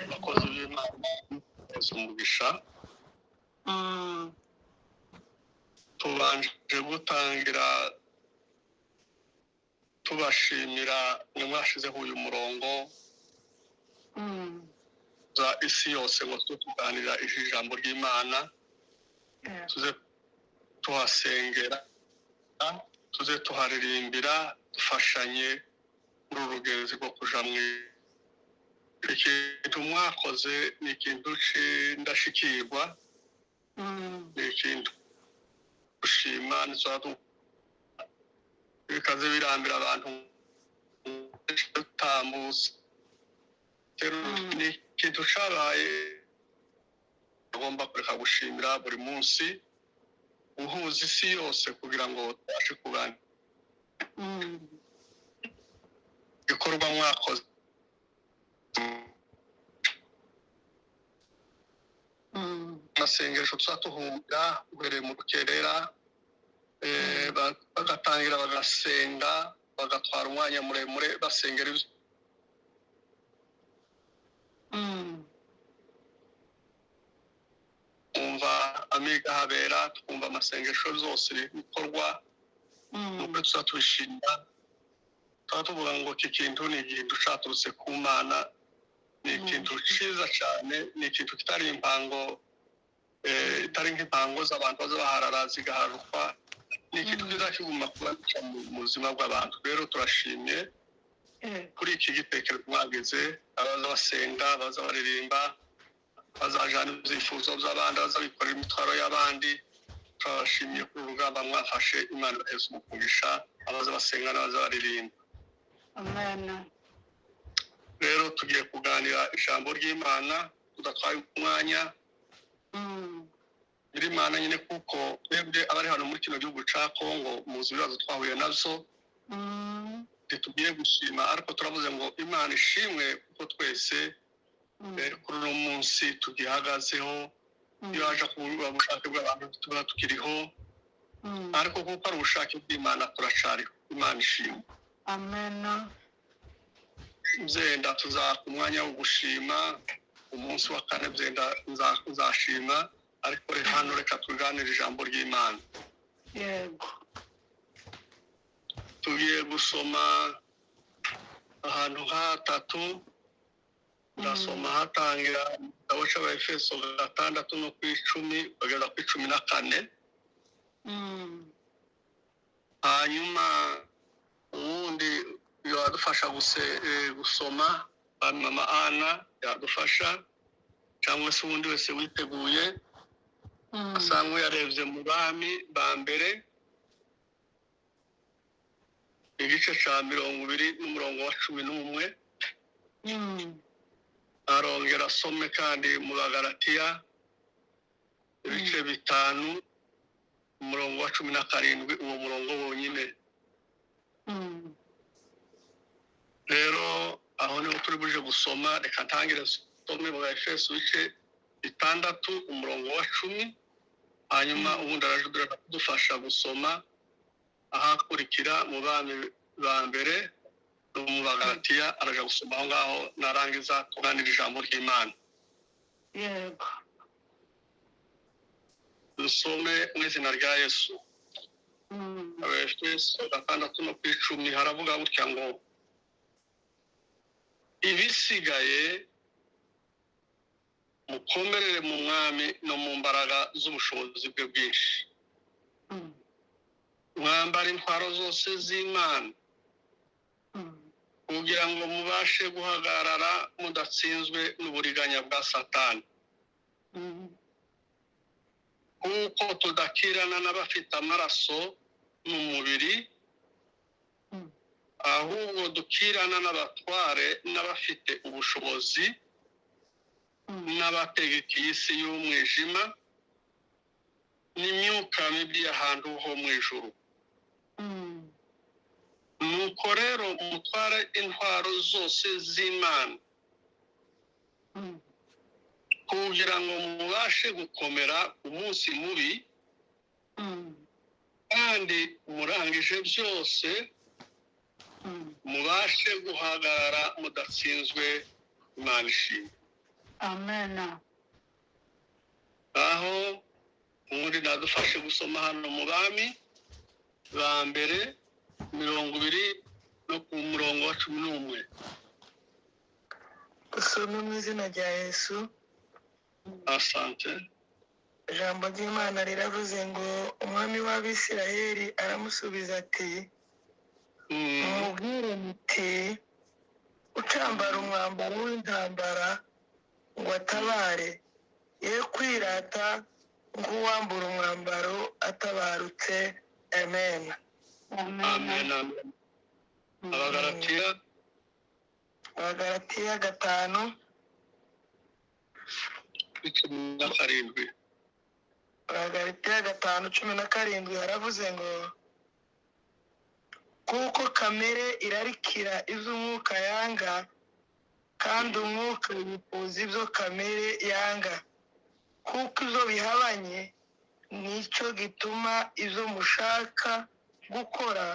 Abakozi b'Imana bose umugisha. Tubanje gutangira tubashimira mwe mwashizeho uyu murongo za isi yose ngo tujye tuganira ijambo ry'Imana, tuze tuhasengera, tuze tuharirimbira, dufashanye muri uru rugenzi rwo kuja mu ikintu mwakoze. Ni ikintu c'indashikirwa, ni ikintu gushima. Bikaze birambira abantu tutambutse. Ni ikintu cabaye agomba kureka gushimira buri munsi, guhuza isi yose kugira ngo tubashe kuganira. Igikorwa mwakoze, amasengesho tuza tuhunga uhereye mu rukerera, bagatangira bagasenga, bagatwara umwanya muremure basengera ibyo. Twumva amiga habera, twumva amasengesho zose bikorwa. Nuko tuza tubishima, tuba tuvuga ngo iki kintu ni ikintu caturutse ku Mana, ni ikintu ciza cane, ni ikintu kitari impango, itari nk'impango z'abantu baza baharara zigaharukwa. Ni ikintu kiza kiguma kuba mu buzima bw'abantu. Rero turashimye kuri iki gitekerezo mwagize. Abaza basenga, baza baririmba, bazajana ibyifuzo by'abandi, baza bikorera imitwaro y'abandi, turabashimiye kuri uru rugamba mwafashe. Imana ibaheze umugisha, abaza basenga n'abaza baririmba. Amen. Rero tugiye kuganira ijambo ry'Imana tudatwaye umwanya nyir'Imana nyine, kuko twebwe abari hano muri kino gihugu ca Kongo muzi ibibazo twahuye navyo. Ntitugiye gushima, ariko turavuze ngo Imana ishimwe kuko twese kuri uno munsi tugihagazeho. Iyo haje kuba ubushake bw'abantu tuba tukiriho, ariko kuko ari ubushake bw'Imana turacariho. Imana ishimwe. Amen. Byenda tuzaka umwanya wo gushima umunsi wa kane, byenda nzashima, ariko hano reka tuganire ijambo ry'Imana. Yego. Tugiye gusoma ahantu hatatu. Ndasoma hatangira igitabo cy'Abaefeso 6 no ku 10 kugeza ku 14. Hanyuma ubundi yadufasha gusoma mama Ana yadufasha, cyangwa se ubundi wese witeguye. Asa nk'uyarebye mu Bami ba mbere igice cya 20 n'umurongo wa 11. Arongera asome kandi mu Bagalatiya ibice 5 umurongo wa 17, uwo murongo wonyine. Rero aho niho turi buje gusoma. Reka ntangire nsome mu Efeso ibice 6 umurongo wa 10, hanyuma ubundi araje kudufasha gusoma ahakurikira mu Bami ba mbere no mu Bagalatiya. Araja gusoma aho ngaho, narangiza tuganira ijambo ry'Imana. Yego. Dusome mu izina rya Yesu. Abaefeso 6 no ku 10 haravuga gutya ngo: ibisigaye mukomerere mu Mwami no mu mbaraga z'ubushobozi bwe bwinshi, mwambara intwaro zose z'Imana, kugira ngo mubashe guhagarara mudatsinzwe n'uburiganya bwa Satani, kuko tudakirana n'abafite amaraso n'umubiri, ahubwo dukirana n'abatware n'abafite ubushobozi n'abategeka iyi si y'umwijima n'imyuka mibi y'ahantu ho mu ijuru. Nuko rero mutware intwaro zose z'Imana, kugira ngo mubashe gukomera umunsi mubi, kandi murangije byose Mubashe guhagarara mudatsinzwe. Imana ishimwe. Amen. Aho ubundi nadufashe gusoma hano mu Bami ba mbere 20 no ku murongo wa 11. Usome mu izina rya Yesu. Asante. Ijambo ry'Imana riravuze ngo: "Umwami w'Abisirayeli aramusubiza ati: 'Mumubwire muti: Ucambara umwambaro w'intambara ngo atabare, ye kwirata nk'uwambura umwambaro atabarutse.' Amen." Amen. Amen, amen. Abagalatiya. Abagalatiya 5. 17. Abagalatiya 5:17 haravuze ngo: "Kuko kamere irarikira iby'umwuka yanga, kandi umwuka yifuza ibyo kamere yanga, kuko ibyo bihabanye; nicyo gituma ibyo mushaka gukora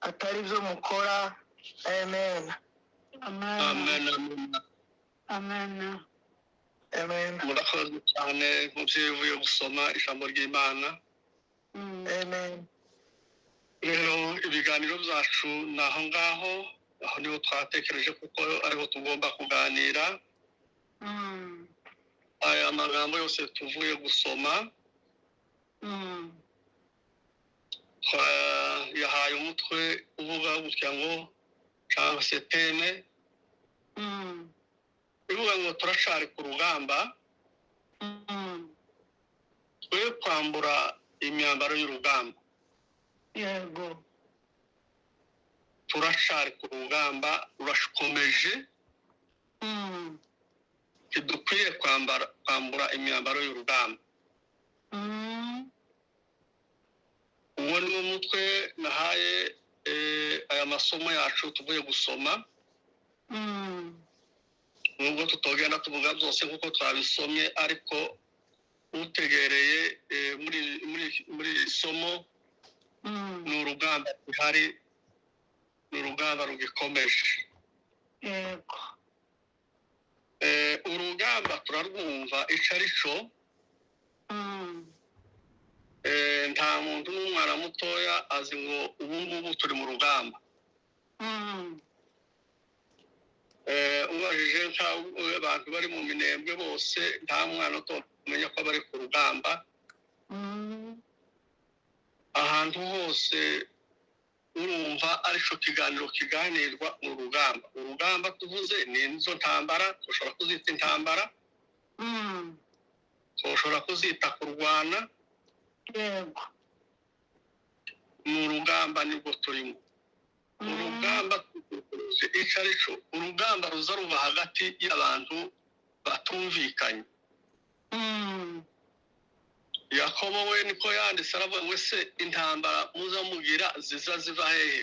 atari byo mukora." Amen. Amen. Amen, amen. Amen. Amen. Murakoze cyane, mubyeyi uvuye gusoma ijambo ry'Imana. Amen. Rero ibiganiro byacu ni aho ngaho, aho niho twatekereje kuko ariho tugomba kuganira. Aya magambo yose tuvuye gusoma twayahaye umutwe uvuga gutya ngo, cyangwa se thème ivuga ngo: "Turacari ku rugamba, twe kwambura imyambaro y'urugamba." Turacari ku rugamba, rurakomeje. Ntidukwiye kwambura imyambaro y'urugamba. Uwo ni wo mutwe nahaye aya masomo yacu tuvuye gusoma. Nubwo tutogenda tuvuga byose nk'uko twabisomye, ariko utegereye muri iri somo, ni urugamba ruhari, ni urugamba rugikomeje. Urugamba turarwumva icyo ari cyo. Nta muntu n'umwana mutoya azi ngo ubu ngubu turi mu rugamba. Ubajije abantu bari mu Minembwe bose, nta mwana utomenya ko bari ku rugamba. Ahantu hose urumva aricyo kiganiro kiganirwa mu rugamba. Urugamba tuvuze ni izo ntambara, dushobora kuzita intambara, dushobora kuzita kurwana. Ni urugamba, nibwo turimo. Urugamba icyo ari cyo, urugamba ruza ruva hagati y'abantu batumvikanye. Yakobo we niko yanditse, aravuga ngo: "Ese intambara muza mugira ziza ziva hehe?"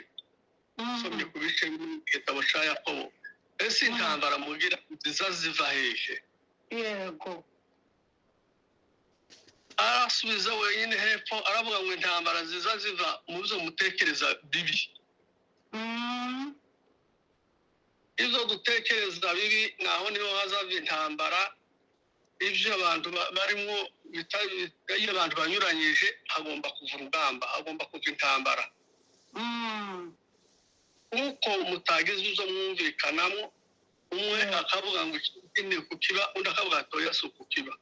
Usomye ku bice bimwe mu gitabo cya Yakobo, ese intambara mugira ziza ziva hehe? Arasubiza wenyine hepfo, aravuga ngo: "Intambara ziza ziva mu byo mutekereza bibi." Ibyo dutekereza bibi, naho niho hazava intambara. Ibyo abantu barimo, iyo abantu banyuranyije, hagomba kuva urugamba, hagomba kuva intambara. Kuko mutagize izo mwumvikanamo, umwe akavuga ngo iki ni kukiba, undi akavuga ati: "Oya, si ukukiba."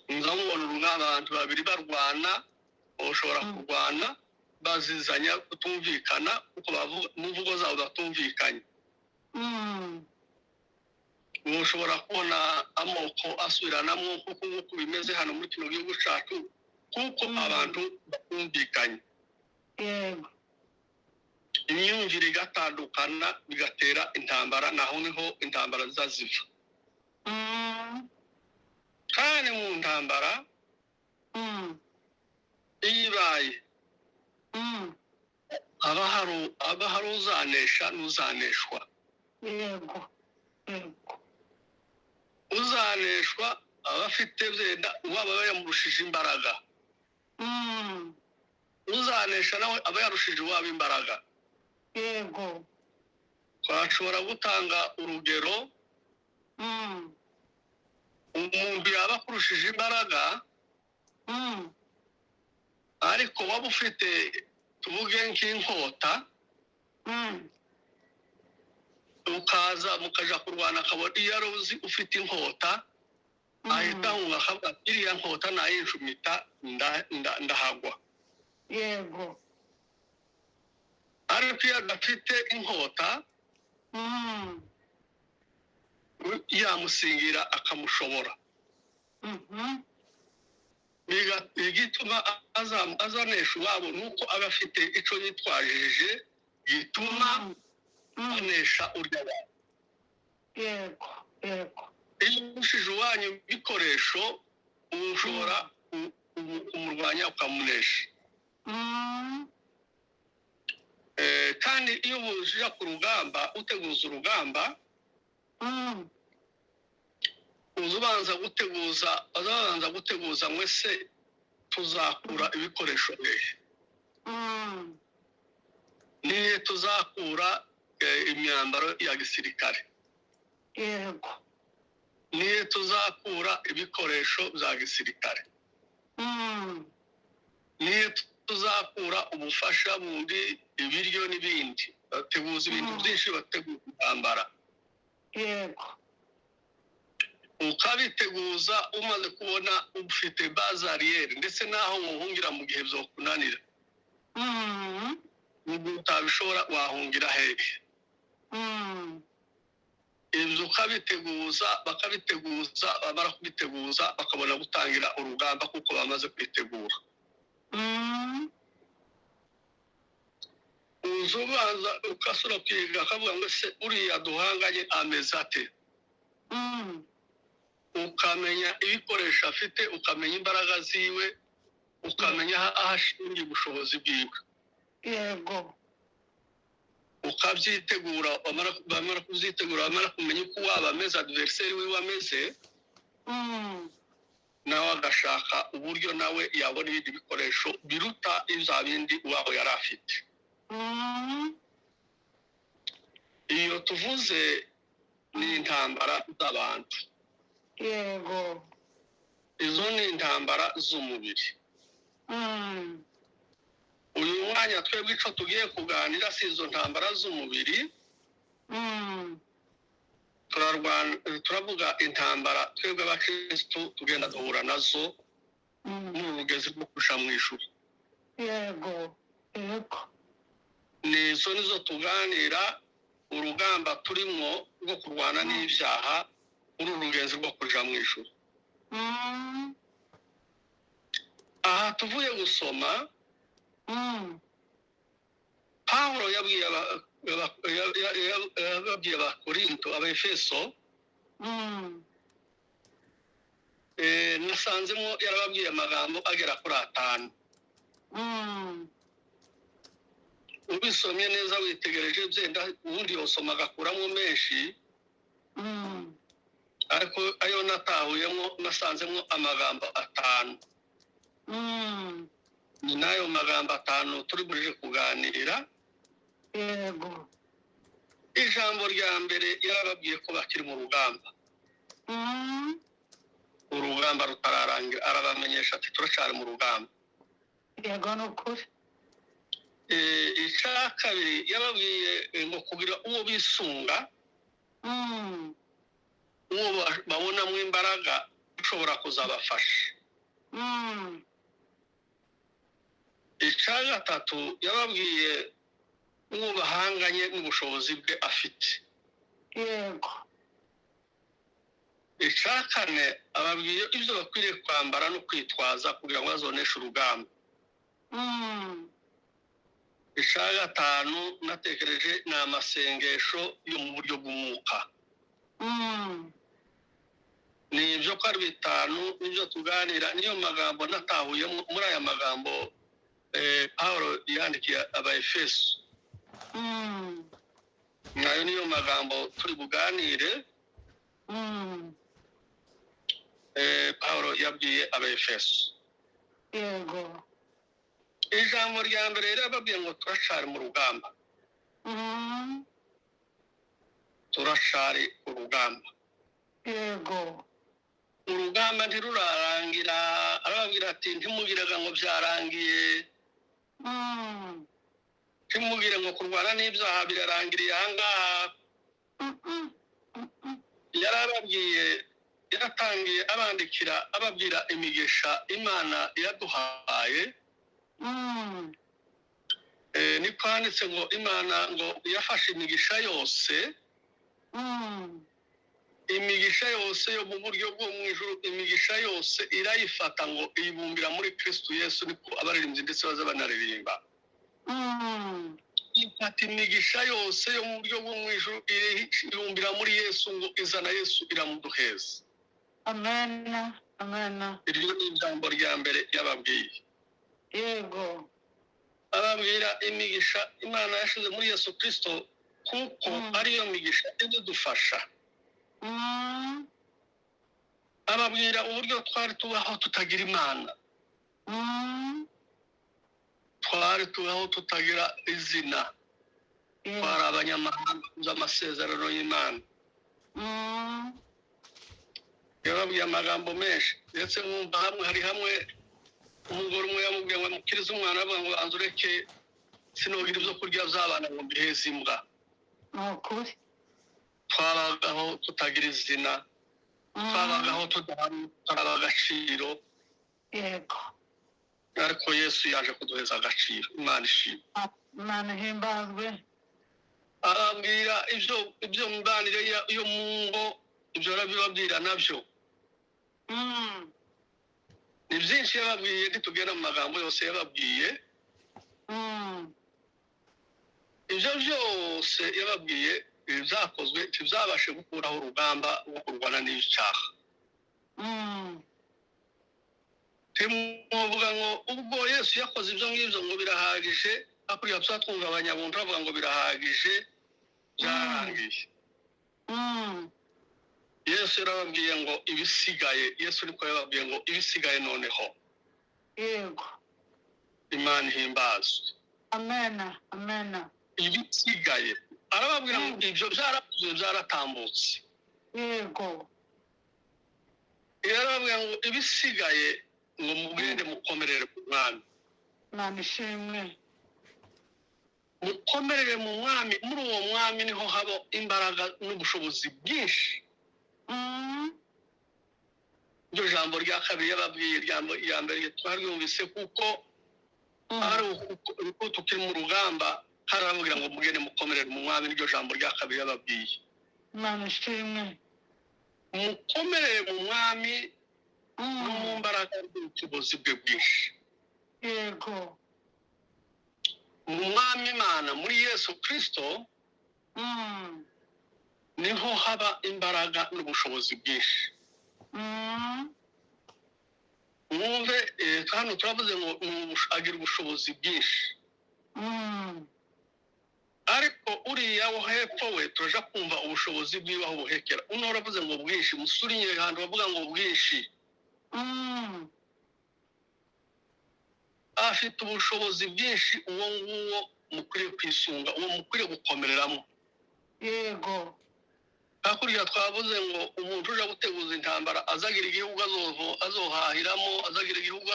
Nza mubona urugamba, abantu babiri barwana, bashobora kurwana bazizanya kutumvikana, kuko mu mvugo zabo batumvikanye. Mushobora kubona amoko asubiranamo kuko nk'uko bimeze hano muri kino gihugu cyacu, kuko abantu batumvikanye. Imyumvire igatandukana, bigatera intambara. Naho niho intambara ziza ziva. Kandi mu ntambara iyo ibaye, haba hari uzanesha n'uzaneshwa. yego yego Uzaneshwa aba afite byenda uwaba yamurushije imbaraga. Uzanesha nawe aba yarushije uwaba imbaraga. Yego. Twashobora gutanga urugero, umuntu yaba akurushije imbaraga, ariko waba ufite tuvuge nk'inkota, ukaza mukaja kurwana, akabona iyo ari uzi ufite inkota, ahita ahunga akavuga ati, iriya nkota nayinshumita ndahagwa. Yego. Ariko iyo adafite inkota, yamusingira akamushobora. Igituma azanesha iwabo ni uko aba afite icyo yitwajije gituma anesha urya wabo. Yego, yego. Iyo urushije iwanyu ibikoresho, ushobora kumurwanya ukamunesha. Kandi iyo uja ku rugamba, uteguza urugamba, uza ubanza guteguza, uzabanza guteguza ngo ese tuzakura ibikoresho hehe, nihe tuzakura imyambaro ya gisirikare, Yego. nihe tuzakura ibikoresho bya gisirikare, nihe tuzakura ubufasha bundi, ibiryo n'ibindi. Bateguza ibintu byinshi, bateguza intambara. Yego. Ukabiteguza umaze kubona ufite base arrière, ndetse n'aho wohungira mu gihe byokunanira. Nubwo utabishobora, wahungira hehe? Ibyo ukabiteguza, bakabiteguza, bamara kubiteguza bakabona gutangira urugamba kuko bamaze kwitegura. Uza ubanza ugasura ukiga, akavuga ngo ese uriya duhanganye ameze ate? Ukamenya ibikoresho afite, ukamenya imbaraga ziwe, ukamenya aho ashingiye ubushobozi bwiwe. Yego. Ukabyitegura, bamara kubyitegura, bamara kumenya uko waba ameze, adversaire wiwe ameze, nawe agashaka uburyo nawe yabona ibindi bikoresho biruta ibya bindi uwabo yari afite. Iyo tuvuze ni intambara z'abantu. Yego. Izo ni intambara z'umubiri. Uyu mwanya twebwe icyo tugiye kuganira si izo ntambara z'umubiri. Turarwana, turavuga intambara twebwe abakirisitu tugenda duhura nazo muri uru rugezi rwo kuja mu ijuru. Yego, yego. Ni izo nizo tuganira, urugamba turimo rwo kurwana n'ibyaha muri uru rugenzi rwo kuja mu ijuru. Aha tuvuye gusoma, Pawulo yabwiye yababwiye Abakorinto, Abaefeso, nasanzemo yarababwiye amagambo agera kuri 5. Ubisomye neza witegereje, byenda ubundi yosoma agakuramo menshi, ariko ayo natahuyemo nasanzemo amagambo 5. Ni n'ayo magambo 5 turi burije kuganira. Yego. Ijambo rya mbere yarababwiye ko bakiri mu rugamba. Urugamba rutararangira, arabamenyesha ati turacyari mu rugamba. Yego, ni ukuri. Icya kabiri yababwiye ngo kugira uwo bisunga, uwo babonamo imbaraga ushobora kuzabafasha. Icya gatatu yababwiye uwo bahanganye n'ubushobozi bwe afite. Yego. Icya kane ababwiye ibyo bakwiriye kwambara no kwitwaza kugira ngo bazoneshe urugamba. Icya gatanu natekereje ni amasengesho yo mu buryo bw'umwuka. Ni ibyo ko ari 5 nibyo tuganira, niyo magambo natahuye muri aya magambo Pawulo yandikiye Abaefeso. Nayo niyo magambo turi buganire. Pawulo yabwiye Abaefeso. Yego. Ijambo rya mbere rero yababwiye ngo turacari mu rugamba. Turacari urugamba. Yego. Urugamba ntirurarangira. Arababwira ati ntimugiraga ngo byarangiye, ntimugire ngo kurwana n'ibyaha birarangiriye ahangaha. Yarababwiye, yaratangiye abandikira, ababwira imigisha Imana yaduhaye. Niko handitse ngo Imana ngo yafashe imigisha yose, imigisha yose yo mu buryo bwo mu ijuru, imigisha yose irayifata ngo iyibumbira muri Kristo Yesu. Niko abaririmbyi ndetse baza banaririmba. Ifata imigisha yose yo mu buryo bwo mu ijuru, ibumbira muri Yesu, ngo izana Yesu iramuduheza. Amen, amen. Iryo ni ijambo rya mbere yababwiye. Yego. Ababwira imigisha Imana yashize muri Yesu Kristo, kuko ariyo migisha idufasha. Ababwira uburyo twari tubaho tutagira Imana, twari tubaho tutagira izina, twari abanyamahanga b'amasezerano y'Imana. Yababwiye amagambo menshi, ndetse mwumva hamwe hari hamwe umugore umwe yamubwiye ngo amukirize umwana, avuga ngo banza ureke, sinogira ibyo kurya by'abana ngo mbiheze imbwa. Ni ukuri. Twabagaho tutagira izina, twabagaho tudahabwa agaciro. Yego. Ariko Yesu yaje kuduheza agaciro. Imana ishimwe. Imana ihimbazwe. Arabwira ibyo mibanire yo mu ngo, ibyo arabibabwira nabyo. Ni byinshi yababwiye, ntitugenda mu magambo yose yababwiye. Ibyo byose yababwiye, ibi byakozwe ntibyaabashe gukuraho urugamba rwo kurwana n'icyaha. Ntimuvuga ngo ubwo Yesu yakoze ibyo ngibyo ngo birahagije. Hakurya tuba twumva abanyabuntu bavuga ngo birahagije, byarangiye. Yesu yarababwiye ngo ibisigaye, Yesu niko yababwiye ngo ibisigaye noneho. Yego. Imana ihimbazwe. Amen, amen. Ibisigaye arababwira ngo ibyo byarakozwe, byaratambutse. Yego. Yarababwira ngo ibisigaye ngo mugende mukomerere ku mwami. Imana ishimwe. Mukomerere mu mwami. Muri uwo mwami niho haba imbaraga n'ubushobozi bwinshi. Iryo jambo rya kabiri yababwiye, rya mbere twaryumvise, kuko ari uko tukiri mu rugamba. Harababwira ngo mugende mukomerere mu mwami, niryo jambo rya kabiri yababwiye. Imana ishimwe. Mukomerere mu mwami no mu mbaraga z'ubushobozi bwe bwinshi. Yego. Mu mwami Imana, muri Yesu Kristo, niho haba imbaraga n'ubushobozi bwinshi. Mwumve, hano turavuze ngo agira ubushobozi bwinshi, ariko uriya wo hepfo we turaja kumva ubushobozi bwiwe aho buhekera. Uno uravuze ngo bwinshi, musurinye ahantu bavuga ngo bwinshi. Afite ubushobozi bwinshi, uwo nguwo mukwiriye kwisunga, uwo mukwiriye gukomereramo. Yego. Hakurya twavuze ngo umuntu uje guteguza intambara azagira igihugu azohahiramo, azagira igihugu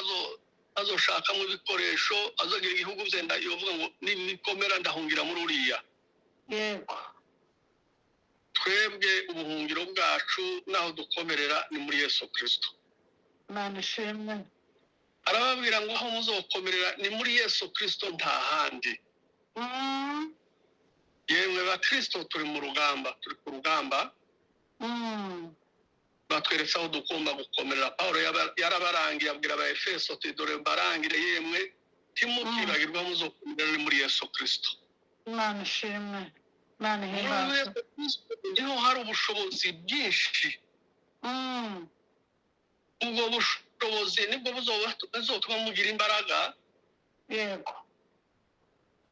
azoshakamo ibikoresho, azagira igihugu byenda, yovuga ngo nibikomera ndahungira muri uriya. Yego. Twebwe ubuhungiro bwacu naho dukomerera ni muri Yesu Kristo. Imana ishimwe. Arababwira ngo aho muzokomerera ni muri Yesu Kristo, nta handi. Yemwe bakristo, turi mu rugamba, turi ku rugamba. Batweretse aho dukunda gukomerera. Pawulo yarabarangiye, abwira aba Efeso ati dore mbarangire yemwe, ntimukibagirwe aho muzokomerera ni muri Yesu Kristo. Imana ishimwe. Imana Muri ihimbazwe. Yesu Kristo niho hari ubushobozi bwinshi. Ubwo bushobozi nibwo buzotuma mugira imbaraga. Yego.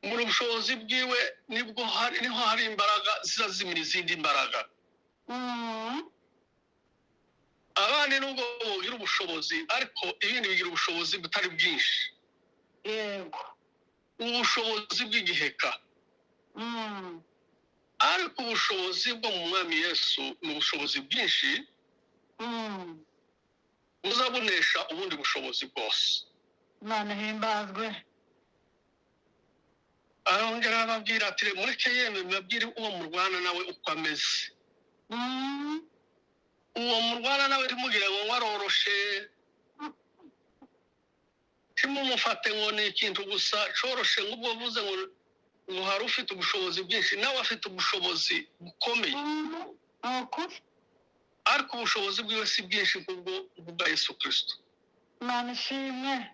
Muri ubushobozi bwiwe nibwo hari, niho hari imbaraga zizazimira izindi mbaraga. Abandi nubwo bugira ubushobozi, ariko ibindi bigira ubushobozi butari bwinshi. Yego. Ubushobozi bw'igiheka. Ariko ubushobozi bwo mu Mwami Yesu ni ubushobozi bwinshi buzabunesha ubundi bushobozi bwose. Imana ihimbazwe. Arongera arababwira ati mureke yemwe mbabwire uwo murwana nawe uko ameze. Uwo murwana nawe ntimugire ngo waroroshe, ntimumufate ngo ni ikintu gusa coroshe, ngo ubwo uvuze ngo hari ufite ubushobozi bwinshi, nawe afite ubushobozi bukomeye. Ni ukuri. Ariko ubushobozi bwiwe si bwinshi nk'ubwo bwa Yesu Kirisito. Imana ishimwe.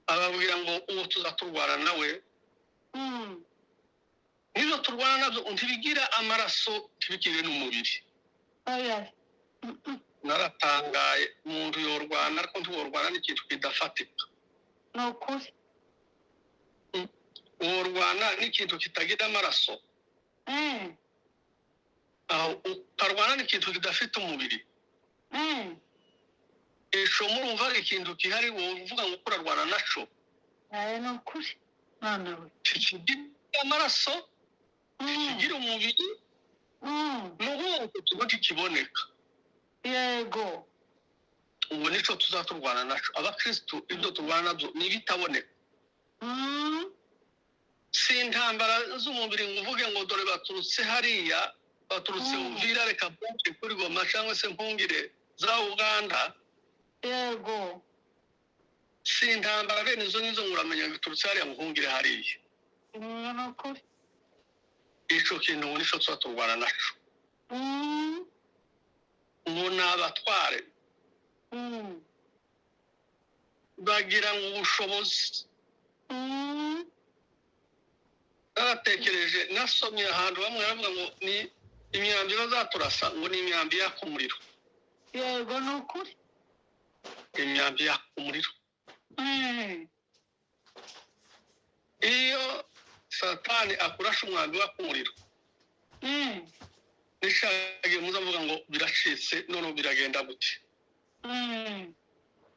Ababwira ngo uwo tuzaturwana nawe, n'ibyo turwana nabyo ntibigira amaraso, ntibigire n'umubiri. Oya. Naratangaye, umuntu yorwana ariko ntiworwana n'ikintu kidafatika. Ni ukuri. Worwana n'ikintu kitagira amaraso, aho ukarwana n'ikintu kidafite umubiri. Ico murumva ari ikintu gihari wovuga ngo urarwana naco? Aya ni ukuri, mwana we. Kikigira amaraso, kikigira umubiri, ni ukuvuga ngo kiba kikiboneka. Yego. Ubu nico tuzaturwana naco abakristu, ibyo turwana nabyo ni ibitaboneka. Si intambara z'umubiri ngo uvuge ngo dore baturutse hariya, baturutse Uvira, reka mpungire kuri Goma cyangwa se mpungire za Uganda. Yego. Si intambara bene izo nizo ngo uramenya ngo iturutse hariya ngo uhungire hariya. Ni ukuri. Ico kintu ubu nico tuba turwana naco. Ngo ni abatware bagira ngo ubushobozi. Naratekereje, nasomye ahantu bamwe baravuga ngo ni imyambi bazaturasa, ngo ni imyambi yaka umuriro. Yego, ni ukuri. Imyambi yaka umuriro. Iyo Satani akurasha umwambi waka umuriro, nishagiye muza mvuga ngo biracitse, noneho biragenda gute?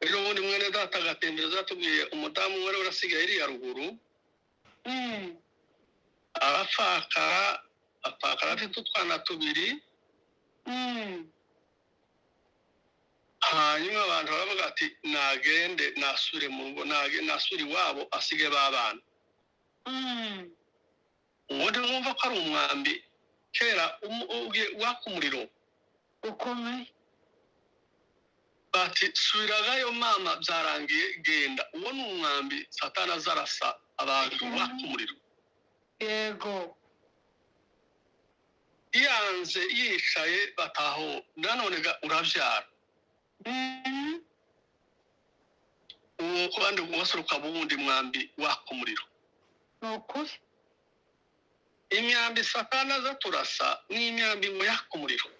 Ejo bundi mwene data agatembereza yatubwiye umudamu wari urasigaye iriya ruguru, arapfakara, apfakara afite utwana tubiri. Hanyuma abantu baravuga ati nagende nasubire mu rugo, nasubire iwabo asige b'abana. Ubundi mwumva ko ari umwambi kera waka umuriro ukomeye. Bati subiragayo mama, byarangiye, genda. Uwo ni umwambi Satani azarasa abantu waka umuriro. Yego. Yanze yicaye bataho nanone urabyara. Uwo ku bandi wasuruka wundi mwambi waka umuriro. Ni ukuri. Imyambi Satani aza turasa ni imyambi ngo yaka umuriro.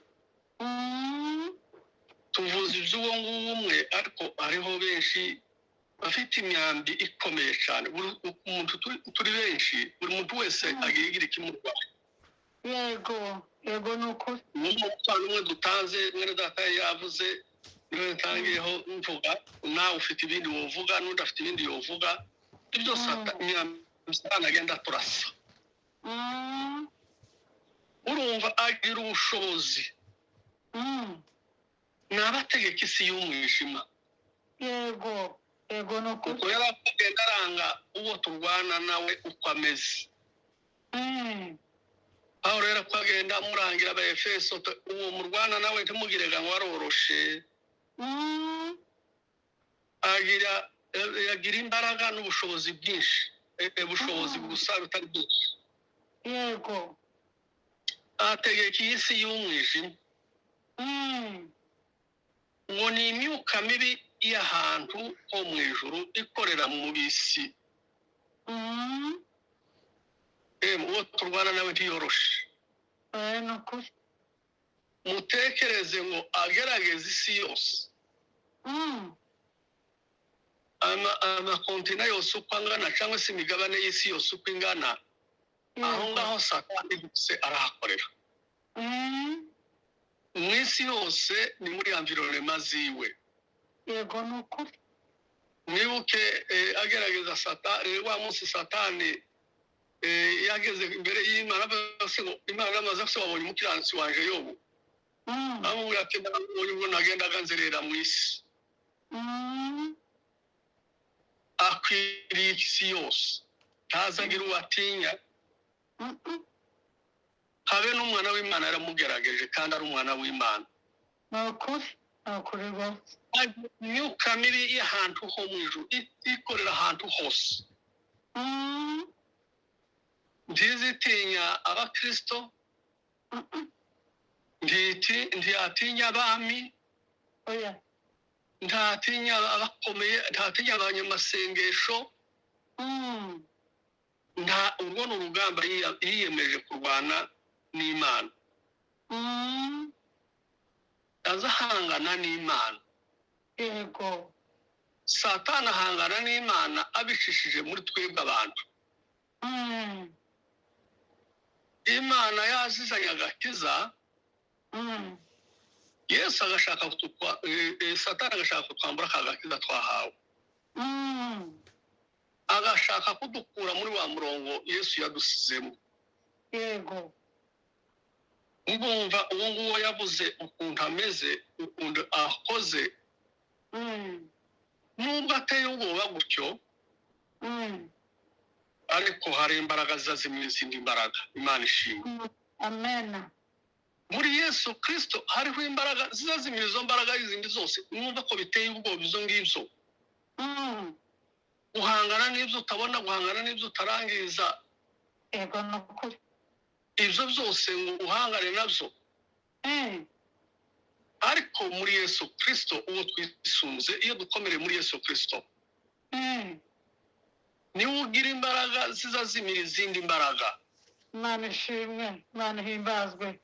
Tuvuze iby'uwo nguwo umwe, ariko hariho benshi bafite imyambi ikomeye cyane. Buri muntu turi benshi, buri muntu wese agiye agira ikimurwaye. Yego, yego, ni ukuri. Niyo mutwaro umwe dutanze, mwene data yavuze, niwe ntangiyeho mvuga, nawe ufite ibindi wovuga, n'undi afite ibindi yovuga. Ibyo imyambi Satani agenda turasa. Urumva agira ubushobozi. Ni abategeka isi y'umwijima. Yego, yego, ni ukuri. Kuko yari agenda aranga uwo turwana nawe uko ameze. Pawulo rero ko agenda amurangira Abaefeso, uwo murwana nawe ntimugire ngo waroroshe. Agira imbaraga n'ubushobozi bwinshi, ubushobozi gusa butari bwinshi. Yego. Ategeka iyi si y'umwijima. Ngo ni imyuka mibi y'ahantu ho mu ijuru ikorera mu bisi. Uwo turwana nawe ntiyoroshe. Ni ukuri. Mutekereze ngo agerageze isi yose, amakontina yose uko angana, cyangwa se imigabane y'isi yose uko ingana, aho ngaho Satani gusa arahakorera. Mu isi yose ni muri environnement ziwe. Yego, ni ukuri. Mwibuke agerageza Satani wa munsi Satani Yageze imbere y'Imana avuga se ngo Imana amaze se wabonye umukiranutsi wanje Yobu? Amubwira ati nabonye ubwo nagendaga nzerera mu isi. Akwiriye isi yose, ntazagira uwo atinya. Habe n'umwana w'Imana yaramugerageje kandi ari umwana w'Imana. Ni ukuri, ni ukuri rwose. Imyuka mibi y'ahantu ho mu ijuru ikorera ahantu hose. Ntizitinya abakristo, ntiyatinya abami, Oya. ntatinya abakomeye, ntatinya abanyamasengesho. Nta urwo ni urugamba yiyemeje kurwana n'Imana. Azahangana n'Imana. Yego. Satani ahangana n'Imana abicishije muri twebwe abantu. Imana yazizanye agakiza, Yesu agashaka Satani agashaka kutwambura aka gakiza twahawe. Agashaka kudukura muri wa murongo Yesu yadusizemo. Yego. Ndumva uwo nguwo yavuze ukuntu ameze, ukuntu akoze, nubwo ateye ubwoba gutyo, ariko hari imbaraga ziza zimwe izindi mbaraga. Imana ishimwe. Amen. Muri Yesu Kristo hariho imbaraga ziza zimira izo mbaraga izindi zose. Mwumva ko biteye ubwoba izo ngibyo. Guhangana n'ibyo utabona, guhangana n'ibyo utarangiza. Yego, ni ukuri. Ibyo byose ngo uhangane nabyo. Ariko muri Yesu Kristo uwo twisunze, iyo dukomereye muri Yesu Kristo, niwe ugira imbaraga ziza zimira izindi mbaraga. Imana ishimwe, Imana ihimbazwe.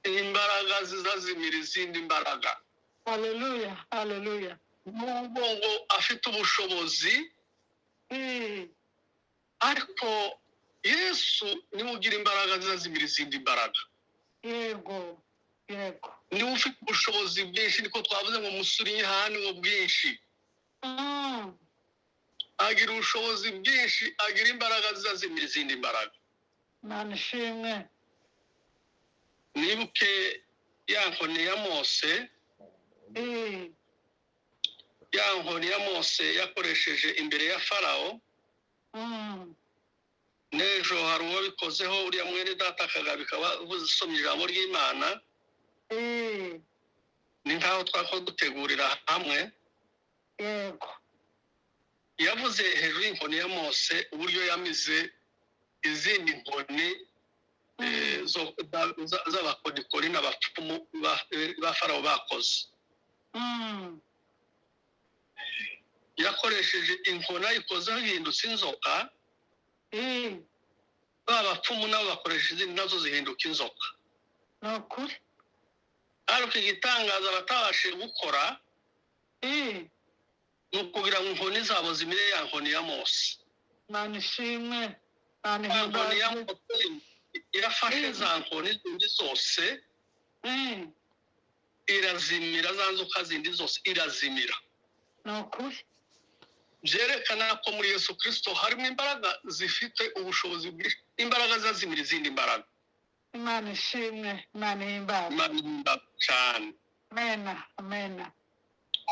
Imbaraga ziza zimira izindi mbaraga. Haleluya, haleluya. Nubwo ngo afite ubushobozi, ariko Yesu niwe ugira imbaraga ziza zimira izindi mbaraga. Yego, yego. Niwe ufite ubushobozi bwinshi, niko twavuze ngo musurinye hano ngo bwinshi. Agira ubushobozi bwinshi, agira imbaraga ziza zimira izindi mbaraga. Imana ishimwe. Nibuke ya nkoni ya Mose, ya nkoni ya Mose yakoresheje imbere ya Farawo. N'ejo hari uwabikozeho, uriya mwene data Kagabo akaba usomye ijambo ry'Imana. Ni nkaho twako dutegurira hamwe. Yego. Yavuze hejuru y'inkoni ya Mose uburyo yamize izindi nkoni z'abakonikoni n'abapfumu ba Farawo bakoze. Yakoresheje inkoni ayikozeho ihindutse inzoka. Ba bapfumu nabo bakoresha izindi nazo zihinduka inzoka. Ni ukuri. Ariko igitangaza batabashije gukora ni ukugira ngo inkoni zabo zimire ya nkoni ya Mose. Imana ishimwe, Imana Ya nkoni ya ihimbazwe. Mose irafashe za nkoni zindi zose, irazimira za nzoka zindi zose irazimira. Ni ukuri. Byerekana ko muri Yesu Kristo harimo imbaraga zifite ubushobozi bwinshi, imbaraga zazimira izindi mbaraga. Imana ishimwe, Imana ihimbazwe. Imana ihimbazwe cyane. Amena, amena.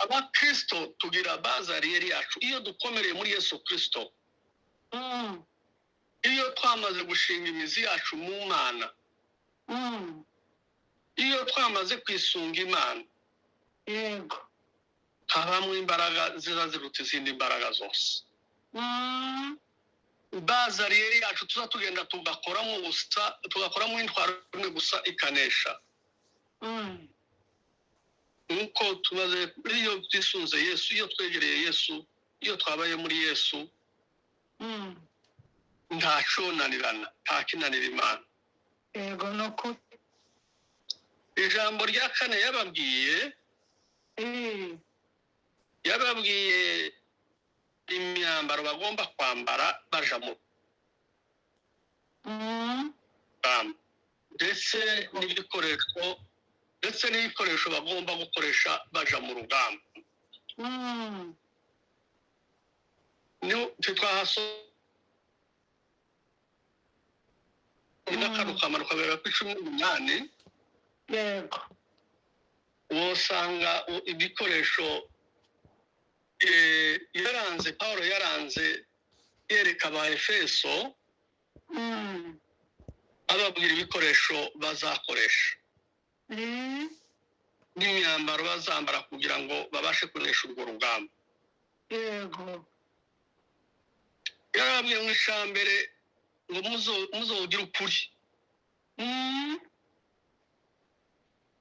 Abakristo tugira bazariyeri yacu iyo dukomereye muri Yesu Kristo. Iyo twamaze gushinga imizi yacu mu Mana, iyo twamaze kwisunga Imana, Yego. habamo imbaraga ziza ziruta izindi mbaraga zose. Bazariyeri yacu tuza tugenda tugakoramo gusa, tugakoramo intwaro imwe gusa ikanesha. Nkuko tumaze, iyo twisunze Yesu, iyo twegereye Yesu, iyo twabaye muri Yesu, nta conanirana, nta kinanira Imana. Yego, ni ukuri. Ijambo rya kane yababwiye, yababwiye imyambaro bagomba kwambara baja mu rugamba, ndetse n'ibikoresho bagomba gukoresha baja mu rugamba. 14 ukamanuka ukagera kuri 18, Yego. Wosanga ibikoresho yaranze, Pawulo yaranze yereka aba Efeso, ababwira ibikoresho bazakoresha n'imyambaro bazambara kugira ngo babashe kunesha urwo rugamba. Yego. Yarababwiye mu icambere ngo muzogire ukuri.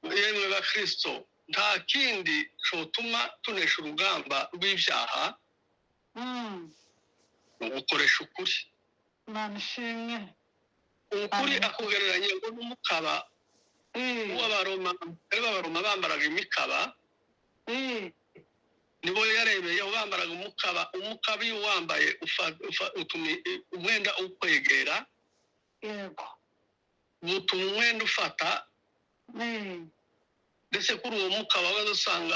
Yemwe bakristo, nta kindi cotuma tunesha urugamba rw'ibyaha ni ugukoresha ukuri. Imana ishimwe. Ukuri Amen. akugereranya ngo n'umukaba w'Abaroma. B'Abaroma bambaraga imikaba, nibo yarebeyeho bambaraga umukaba. Umukaba iyo wambaye utuma umwenda ukwegera, Yego. butuma umwenda ufata. Ndetse kuri uwo mukaba waza usanga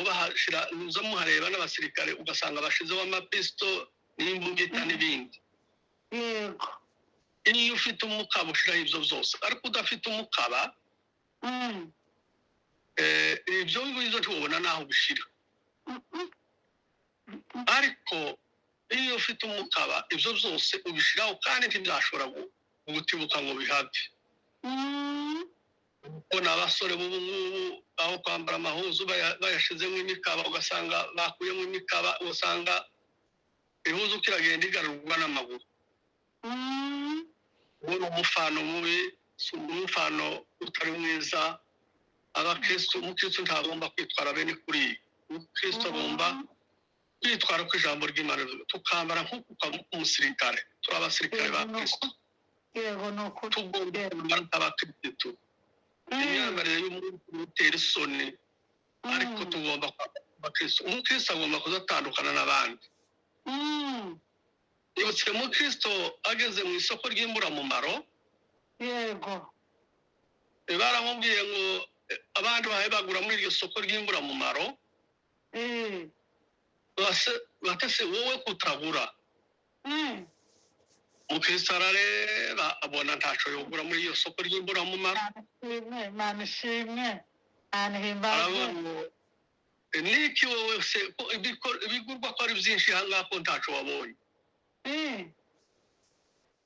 bahashira, uza muhareba n'abasirikare, ugasanga bashizeho amapisito n'imbugita n'ibindi. Yego. Iyo ufite umukaba ushiraho ibyo byose, ariko udafite umukaba, ibyo ngibyo ntubona n'aho ubishira. Ariko iyo ufite umukaba ibyo byose ubishiraho, kandi ntibyashobora gutibuka ngo bihave. Ubona abasore b'ubu ngubu aho kwambara amahuzu bayashizemo imikaba, ugasanga bakuyemo imikaba, ugasanga ihuzu kiragenda igarurwa n'amaguru. Uwo ni umufano mubi, si umufano utari mwiza. Abakristo, umukristo ntagomba kwitwara bene kuriya. Umukristo agomba kwitwara uko ijambo ry'Imana rivuga, tukambara nk'uko umusirikare. Turi abasirikare ba Kristo. Yego, ni ukuri. Tugomba kwambara nk'abakristo. Imyambarire y'umuntu itera isoni, ariko tugomba kwambara abakristo. Umukristo agomba kuzatandukana n'abandi. Nibutse umukristo ageze mu isoko ry'imburamumaro. Yego. Baramubwiye ngo abandi bahaye bagura muri iryo soko ry'imburamumaro, batese wowe kutagura. Umukristo arareba abona ntaco yogura muri iryo soko ry'imburamumaro. Imana ishimwe, Imana ihimbazwe. Aravuga ngo niki wowe se ko ibigurwa ko ari byinshi ahangaha, ko ntaco wabonye?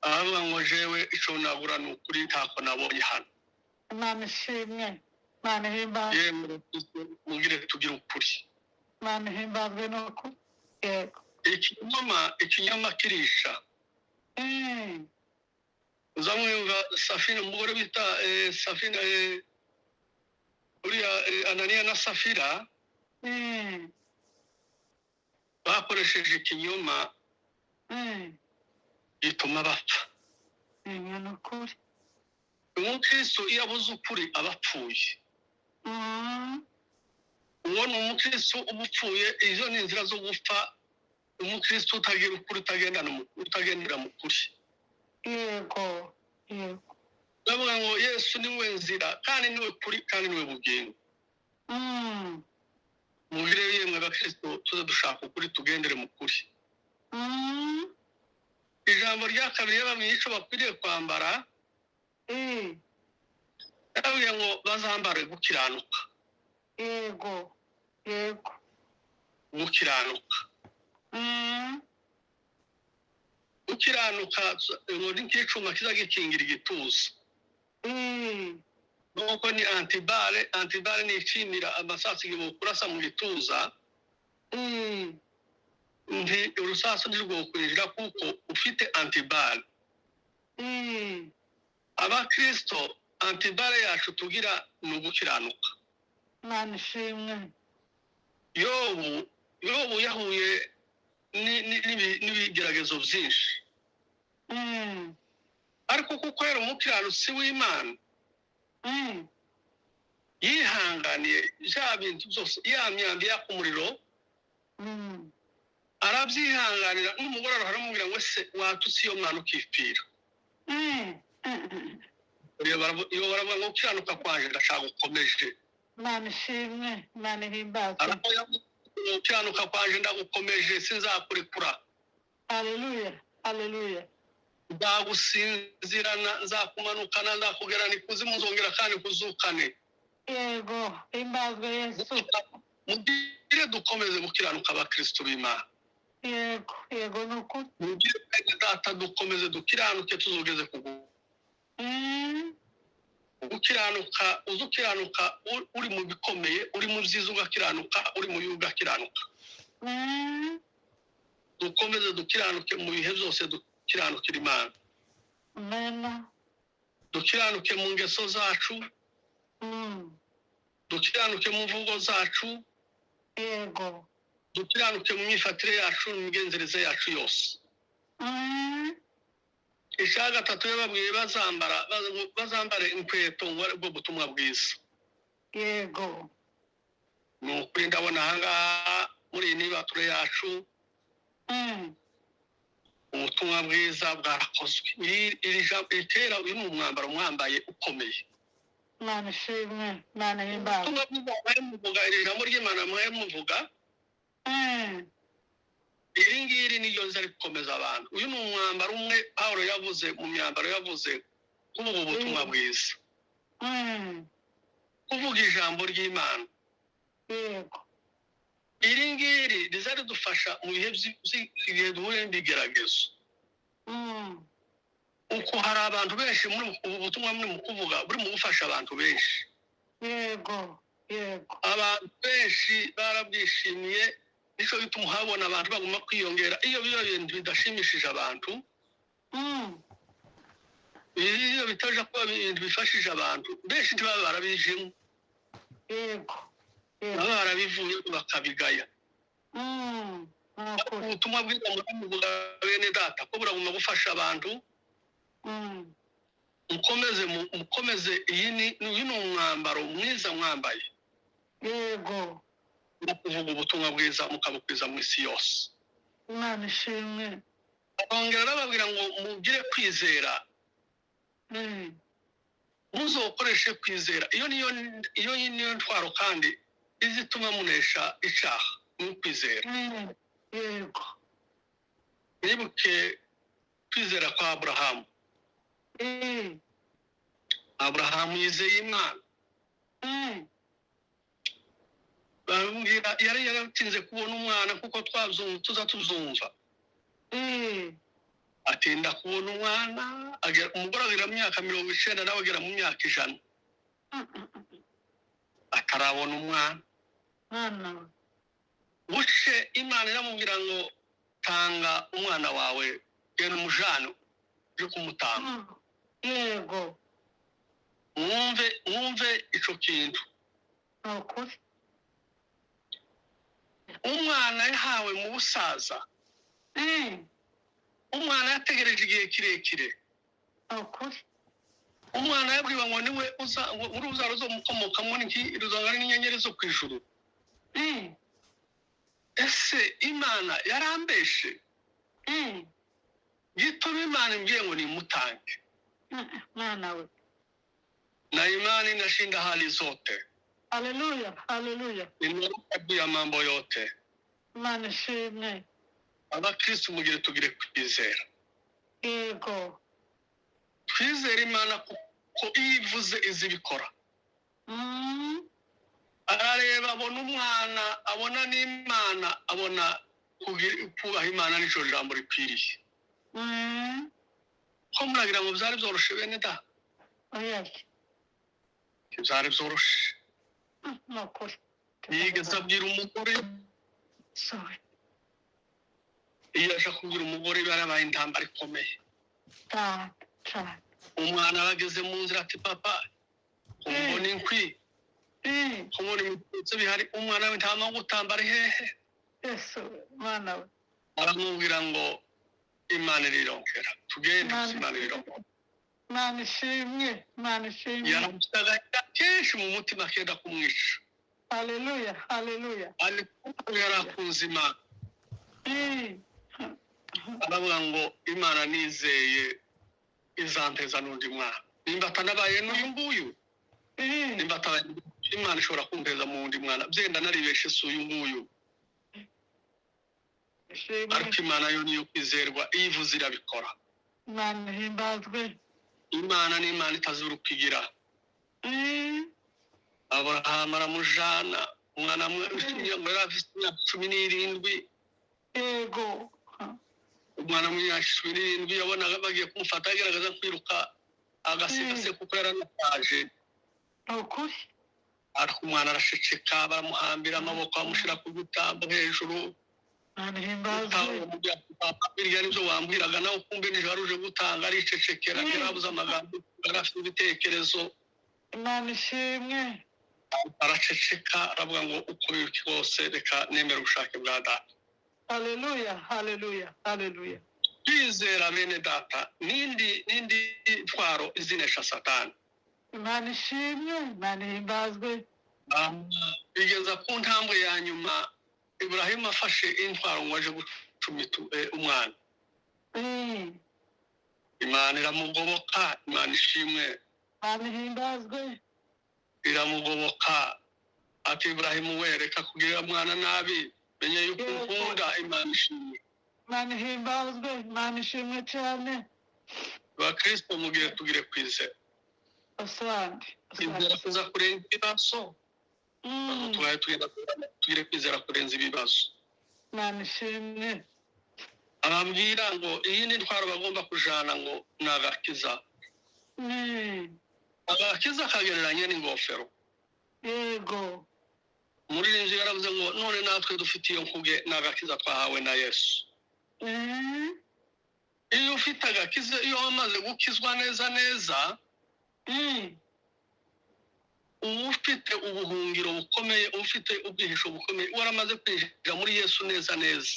Aravuga ngo jewe ico nagura ni ukuri, ntako nabonye hano. Imana ishimwe, Imana ihimbazwe. Yemwe mugire tugire ukuri. Imana ihimbazwe, ni ukuri. Yego. Ikinyoma kirisha. Uzamwumva Safina, umugore bita Safina, uriya Ananiya na Safira bakoresheje ikinyoma gituma bapfa. Ni ukuri. Umukristo iyo abuze ukuri aba apfuye. Uwo ni umukristo uba upfuye. Izo ni inzira zo gupfa, umukristo utagira ukuri, utagendera mu kuri. Yego, yego. Ndavuga ngo Yesu niwe nzira, kandi niwe kuri, kandi niwe bugingo. Mubire yemwe abakristo, tuze dushaka ukuri, tugendere mu kuri. Ijambo rya kabiri yababwiye ico bakwiriye kwambara, yababwiye ngo bazambare gukiranuka. Yego, yego. Gukiranuka. Gukiranuka ngo ni nk'icuma kiza gikingira igituza. Nuko ni antibare. Antibare ni ikinira amasasu igihe kurasa mu gituza, nti urusasu ntirwokwinjira kuko ufite antibare. Abakristo, antibare yacu tugira ni ugukiranuka. Imana ishimwe. Yobu yahuye n'ibigeragezo byinshi, ariko kuko yari umukiranutsi w'Imana, yihanganiye bya bintu byose, ya myambi yaka umuriro, arabyihanganira. N'umugore aramubwira ngo ese watutse iyo mwana ukipfira? Iyo baravuga ngo gukiranuka kwanje ndashaka gukomeje. Imana ishimwe, Imana ihimbazwe. Aravuga ngo gukiranuka kwanje ndagukomeje, sinzakurekura. Haleluya, haleluya. Nzagusinzirana, nzakumanukana, nzakugerana ikuzimu, nzongera kandi kuzukane. Yego, himbazwe Yesu. Mugire dukomeze gukiranuka, abakristo b'Imana. Yego, yego, ni ukuri. Mugire bene data, dukomeze dukiranuke, tuzogeze ku gukiranuka. Uzi ukiranuka uri mu bikomeye, uri mu byiza ugakiranuka, uri mu bibi ugakiranuka. Dukomeze dukiranuke mu bihe byose, dukiranukira Imana. Amena. Dukiranuke mu ngeso zacu, dukiranuke mu mvugo zacu, dukiranuke mu myifatire yacu n'imigenzereze yacu yose. Icya gatatu yababwiye, bazambara, bazambare inkweto, ngo aribwo butumwa bwiza. Ni ukuri, ndabona ahangaha muri iyi nibature yacu ubutumwa bwiza bwarakozwe. Iri jambo ritera, uyu ni umwambaro mwambaye ukomeye. Imana ishimwe, Imana himbazwe. Ubutumwa bwiza mwari muvuga, iri jambo ry'Imana mwari muvuga, iri ngiri niryo riza rikomeza abantu. Uyu ni umwambaro umwe Pawulo yavuze mu myambaro yavuze, kuvuga ubutumwa bwiza, kuvuga ijambo ry'Imana. Iri ngiri riza ridufasha mu bihe igihe duhuye n'ibigeragezo. Uko hari abantu benshi muri ubu butumwa muri mu kuvuga, buri mu gufasha abantu benshi. yego yego Abantu benshi barabwishimiye, nicyo bituma uhabona abantu baguma kwiyongera. Iyo biba ibintu bidashimishije abantu, iyo bitaje kuba ibintu bifashije abantu benshi, ntibaba barabijemo, yego yego baba barabivuye bakabigaya. Ni ukuri. Ubutumwa bwiza muvuga, bene data, ko buraguma gufasha abantu. Mukomeze, mukomeze. Iyi ni uyu ni umwambaro mwiza mwambaye no kuvuga ubutumwa bwiza, mukabukwiza mu isi yose. Imana ishimwe. Arongera arababwira ngo mugire kwizera, muzokoreshe kwizera. Iyo niyo ntwaro kandi izituma munesha icaha, ni ukwizera. Mwibuke kwizera kwa Aburahamu. Aburahamu yizeye Imana. Baramubwira, yari yaratinze kubona umwana, kuko twabyumva, tuza tuzumva. Atinda kubona umwana, umugore agera mu myaka 90, nawe agera mu myaka 100, atarabona umwana. Mwana we. Buce Imana iramubwira ngo tanga umwana wawe, genda umujane uje kumutanga. Mwumve, mwumve ico kintu. Ni ukuri. Umwana yahawe mu busaza. Umwana yategereje igihe kirekire. Ni ukuri. Umwana yabwiwe ngo niwe uza, ngo urubyaro ruzomukomokamo ruzangana n'inyenyeri zo ku ijuru. Ese Imana yarambeshe? Gituma Imana imbwiye ngo nimutange. Mwana we. Na imani inashinda hali zote, Haleluya, haleluya. inaruka juu ya mambo yote. Imana ishimwe. Abakristu, mugire tugire kwizera. Twizere Imana, kuko iyo ivuze izibikora. Arareba, abona umwana, abona n'Imana, abona kubaha Imana n'icyo jambo rikwiriye. Ko muragira ngo byari byoroshe, bene da? Oya. Ntibyari byoroshe. Ni ukuri. Yigeze abwira umugore. Sorry. Iyo aje kubwira umugore, yarabaye intambara ikomeye. Cyane cyane. Umwana bageze mu nzira, ati: "Papa, ubona inkwi, kubona ibitutsi bihari, umwana w'intama wo gutamba ari hehe?" Yesu, mwana we. Aramubwira ngo Imana irironkera, tugende. Imana irironkera. Imana ishimwe, Imana ishimwe. Yaramufite agahinda kenshi mu mutima, akenda kumwica. Haleluya, haleluya. Ariko yarakunze Imana. Aravuga ngo Imana nizeye izanteza n'undi mwana, nimba atanabaye n'uyu nguyu, nimba atabaye, Imana ishobora kunteza mu wundi mwana, byenda naribeshe si uyu nguyu. Ishimwe. Ariko Imana yo niyo kwizerwa, iyo ivuze irabikora. Imana ihimbazwe. Imana ni Imana itazura uko igira. Aburahamu aramujana, umwana yari afite imyaka 17. Yego. Umwana w'imyaka 17 yabonaga bagiye kumufata, agerageza kwiruka agaseka se kuko yaranataje. Ni ukuri. Ariko umwana araceceka, baramuhambira amaboko, bamushyira ku gitambo hejuru. Imana ihimbazwe. Birya nibyo wambwiraga nawe, kumbe nijoro wari uje gutanga. Aricecekera, yarabuze amagambo, yari afite ibitekerezo. Imana ishimwe. Araceceka, aravuga ngo uko biri kose reka nemera ubushake bwa data. Haleluya, haleluya, haleluya. Kwizera, bene data, n'indi ntwaro izinesha Satani. Imana ishimwe, Imana ihimbazwe. Bigeza ku ntambwe ya nyuma, Ibrahimu afashe intwaro ngo aje gucumita umwana. Imana iramugoboka. Imana ishimwe. Imana ihimbazwe. Iramugoboka ati: "Ibrahimu we, reka kugirira mwana nabi, menye yuko unkunda." Imana ishimwe. Imana ihimbazwe, Imana ishimwe cyane. Bakristo, mugire tugire kwizera. Asante. Kwizera kuza kurenza ibibazo. Tubaye tugenda tugire kwizera kurenza ibibazo. Imana ishimwe. Ababwira ngo iyi ni intwaro bagomba kujana, ngo ni agakiza. Agakiza kagereranye n'ingofero. Yego. Muri inzu yaravuze ngo none natwe dufite iyo nkuge, ni agakiza twahawe na Yesu. Iyo ufite agakiza, iyo wamaze gukizwa neza neza, uba ufite ubuhungiro bukomeye, ufite ubwihisho bukomeye, waramaze kwinjira muri Yesu neza neza.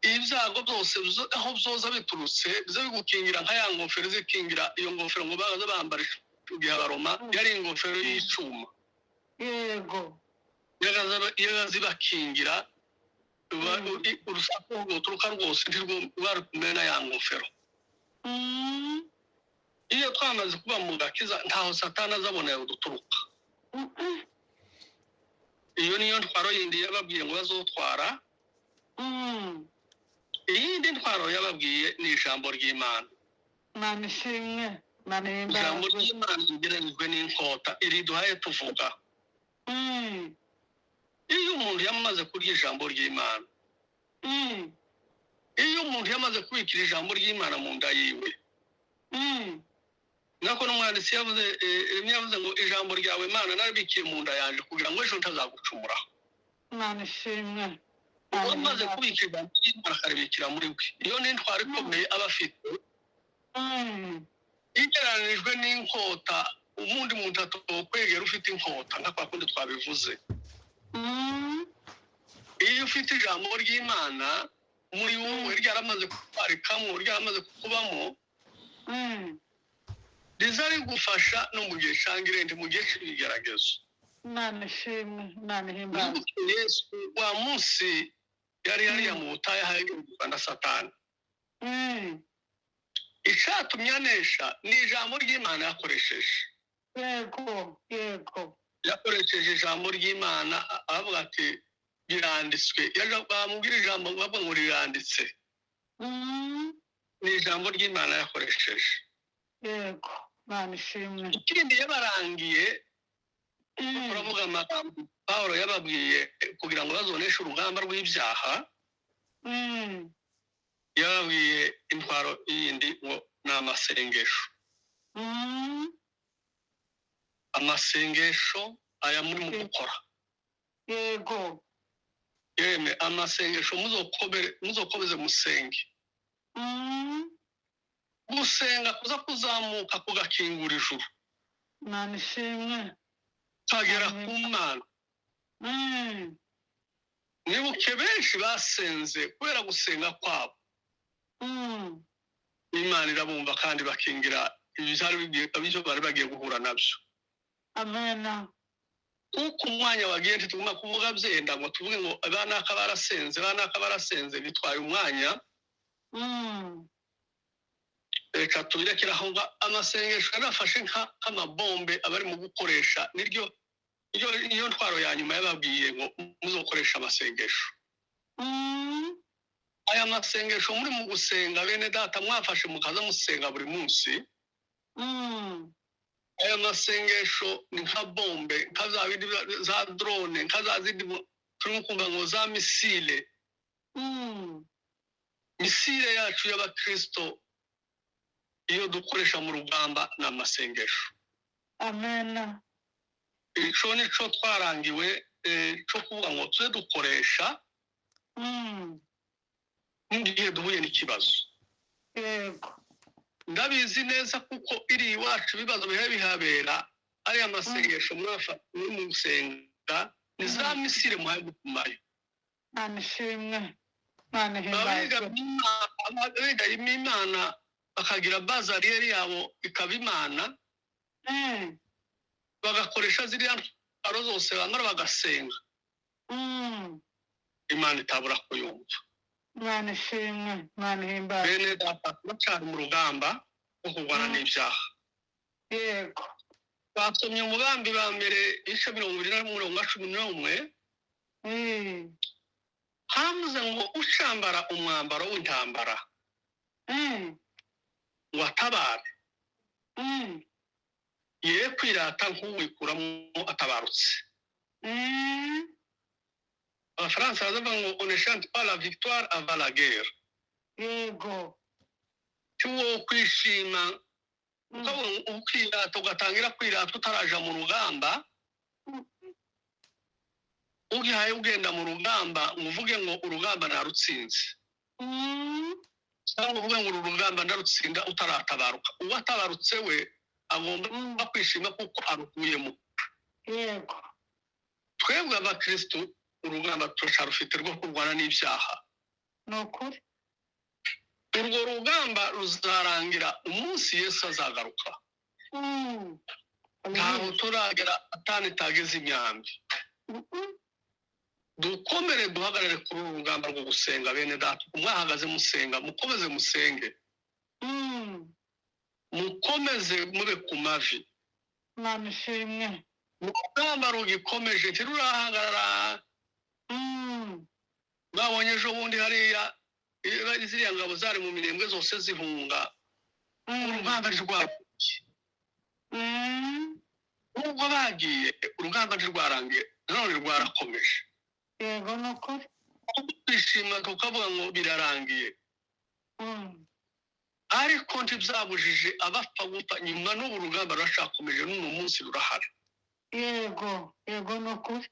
Ibyago byose aho byoza biturutse biza bigukingira nka ya ngofero zikingira. Iyo ngofero ngo baza bambara igihe Abaroma, yari ingofero y'icuma. Yego. Yagaza ibakingira urusaku ruturuka rwose, ntirwo rwari kumena ya ngofero. Iyo twamaze kuba mu gakiza, ntaho Satani azabonera uduturuka. Iyo niyo ntwaro yindi yababwiye ngo bazotwara. Iyindi ntwaro yababwiye ni ijambo ry'Imana. Imana ishimwe, Imana Ijambo ihimbazwe. ry'Imana rigereranyijwe n'inkota iri duhaye tuvuga. Iyo umuntu yamaze kurya ijambo ry'Imana, iyo umuntu yamaze kubikira ijambo ry'Imana mu nda yiwe, nako n'umwanditsi yavuze, Yeremiya yavuze ngo ijambo ryawe Mana naribikiye mu nda yanjye kugira ngo ejo ntazagucumuraho. Imana ishimwe. Uwamaze kubika ijambo ry'Imana akaribikira muri we, iyo ni intwaro ikomeye aba afite, igereranijwe n'inkota. Ubundi muntu atokwegera ufite inkota, nka kwa kundi twabivuze. Iyo ufite ijambo ry'Imana muri wowe, ryaramaze kwarikamo, ryaramaze kukubamo, riza rigufasha no mu gihe cangirente, mu gihe cy'ibigeragezo. Imana ishimwe, Imana ihimbazwe. Yesu wa munsi yari hariya mu butayu ahageragezwa na Satani, icatumye anesha ni ijambo ry'Imana yakoresheje. Yego, yego. Yakoresheje ijambo ry'Imana, aravuga ati biranditswe. Bamubwira ijambo, bavuga ngo riranditse. Ni ijambo ry'Imana yakoresheje. Yego, Imana ishimwe. Ikindi yabarangiye, turavuga amagambo Pawulo yababwiye kugira ngo bazoneshe urugamba rw'ibyaha. Yababwiye intwaro yindi ngo ni amasengesho. Amasengesho aya muri mu gukora. Yego. Yemwe, amasengesho, muzokomeze musenge. Gusenga kuza kuzamuka kugakingura ijuru, Imana ishimwe. kagera ku Mana. Nibuke benshi basenze, kubera gusenga kwabo Imana irabumva kandi bakingira ibyo bari bagiye guhura nabyo. Amena. Kuko umwanya wagiye, ntitugomba kuvuga byenda ngo tuvuge ngo banaka barasenze, banaka barasenze, bitwaye umwanya. Reka tubirekere aho ngaho. Amasengesho yarafashe nk'amabombe aba ari mu gukoresha, niryo niyo ntwaro ya nyuma yababwiye ngo muzokoresha amasengesho. Aya masengesho muri mu gusenga, bene data, mwafashe mukaza musenga buri munsi. Aya masengesho ni nka bombe, nka za bindi za drone, nka za zindi turimo kumva ngo za missile. Missile yacu y'abakristo iyo dukoresha mu rugamba ni amasengesho. Amen. Ico nico twarangiwe co kuvuga ngo tuze dukoresha n'igihe duhuye n'ikibazo. Yego. Ndabizi neza kuko iri iwacu ibibazo bihe bihabera, ariya masengesho mwafa muri mu gusenga ni za missile muhaye gutumayo. Mana ishimwe, Mana ihimbazwe. Abiga imana bakagira base arrière yabo ikaba Imana, bagakoresha ziriya ntwaro zose, bamara bagasenga, Imana itabura kuyumva. Mana ishimwe, Mana ihimbazwe. Bene data, turacyari mu rugamba rwo kurwana n'ibyaha. Yego. Basomye Umugambi ba mbere ibice 20 n'umurongo wa 11. Havuze ngo ucambara umwambaro w'intambara ngo atabare, ye kwirata nk'uwikuramo atabarutse. Abafaransa baravuga ngo "On ne chante pas la victoire avant la guerre." Yego. Tiwo kwishima ukabona ukirata, ugatangira kwirata utaraja mu rugamba. Ugihaye ugenda mu rugamba ngo uvuge ngo urugamba narutsinze, cyangwa uvuge ngo uru rugamba ndarutsinda utaratabaruka. Uwatabarutse we agomba kwishima kuko arukuyemo. Yego. Twebwe abakristu urugamba turacarufite rwo kurwana n'ibyaha. Ni ukuri. Urwo rugamba ruzarangira umunsi Yesu azagaruka. Ntabwo turagera atani itageze imyambi. Dukomere, duhagarare kuri uru rugamba rwo gusenga. Bene data, mwahagaze musenga, mukomeze musenge, mukomeze mube ku mavi. Mana ishimwe. Urugamba rugikomeje, ntirurahagarara. Babonye ejo bundi hariya ziriya ngabo zari mu Mirembwe zose zihunga. Urugamba ntirwarangiye. Nubwo bagiye, urugamba ntirwarangiye, nanone rwarakomeje. Yego, ni ukuri. Kwishima tukavuga ngo birarangiye, ariko ntibyabujije abapfa gupfa nyuma. N'ubu urugamba ruracyakomeje, n'uno munsi rurahari. Yego, ni ukuri.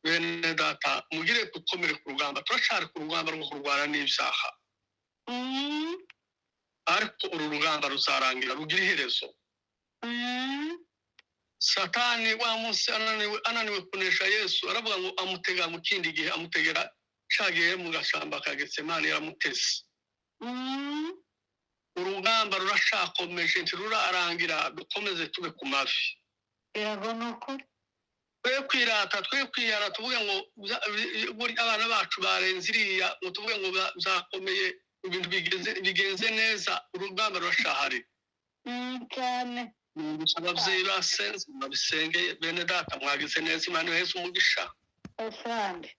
Bene data, mugire dukomere ku rugamba. Turacyari ku rugamba rwo kurwana n'ibyaha, ariko uru rugamba ruzarangira, rugira iherezo. Satani wa munsi ananiwe kunesha Yesu, aravuga ngo amutega mu kindi gihe, amutegera cagiye mu gashamba ka Getsemani, yaramuteze. Urugamba rurashakomeje, ntirurarangira. Dukomeze tube ku mavi. Yego, ni ukuri. Twe kwirata, twe kwiyara, tuvuge ngo burya abana bacu barenze iriya, ngo tuvuge ngo byakomeye, ibintu bigenze neza. Urugamba rurashahari. Cyane. Ababyeyi basenze, babisengeye. Bene data, mwagize neza, Imana iheze umugisha. Asante.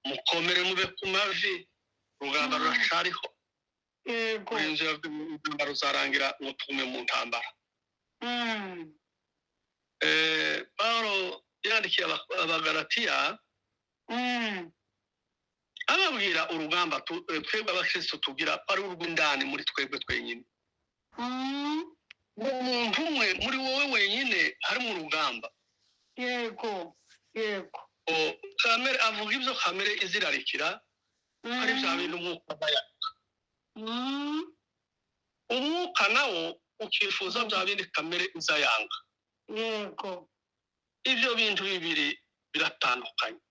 Mukomere, mube ku mavi, urugamba ruracariho. Yego. Urinzi urugamba ruzarangira ngo tugume mu ntambara. Paulo yandikiye Abagalatiya, ababwira urugamba twebwe abakristo tugira ko ari urw'indani muri twebwe twenyine. Umuntu umwe muri wowe wenyine harimo urugamba. Yego. Kamere, avuga ibyo kamere izirarikira, ari bya bintu umwuka aba yanga. Umwuka nawo ukifuza bya bindi kamere izayanga. Yego. Ibyo bintu bibiri biratandukanye.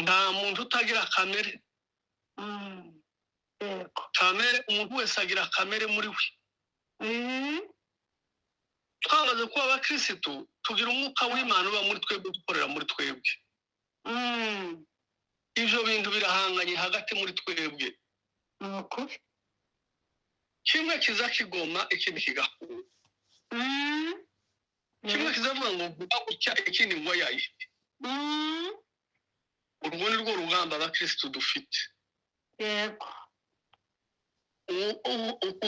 Nta muntu utagira kamere. Yego. Kamere, umuntu wese agira kamere muri we. Twamaze kuba abakirisitu, tugira umwuka w'Imana uba muri twebwe, dukorera muri twebwe. Ibyo bintu birahanganye hagati muri twebwe. Ni ukuri. Kimwe kiza kigoma, ikindi kigakura. Kimwe kizavuga ngo vuga gutya, ikindi ngo yayi. Urwo ni rwo rugamba abakirisitu dufite. Yego.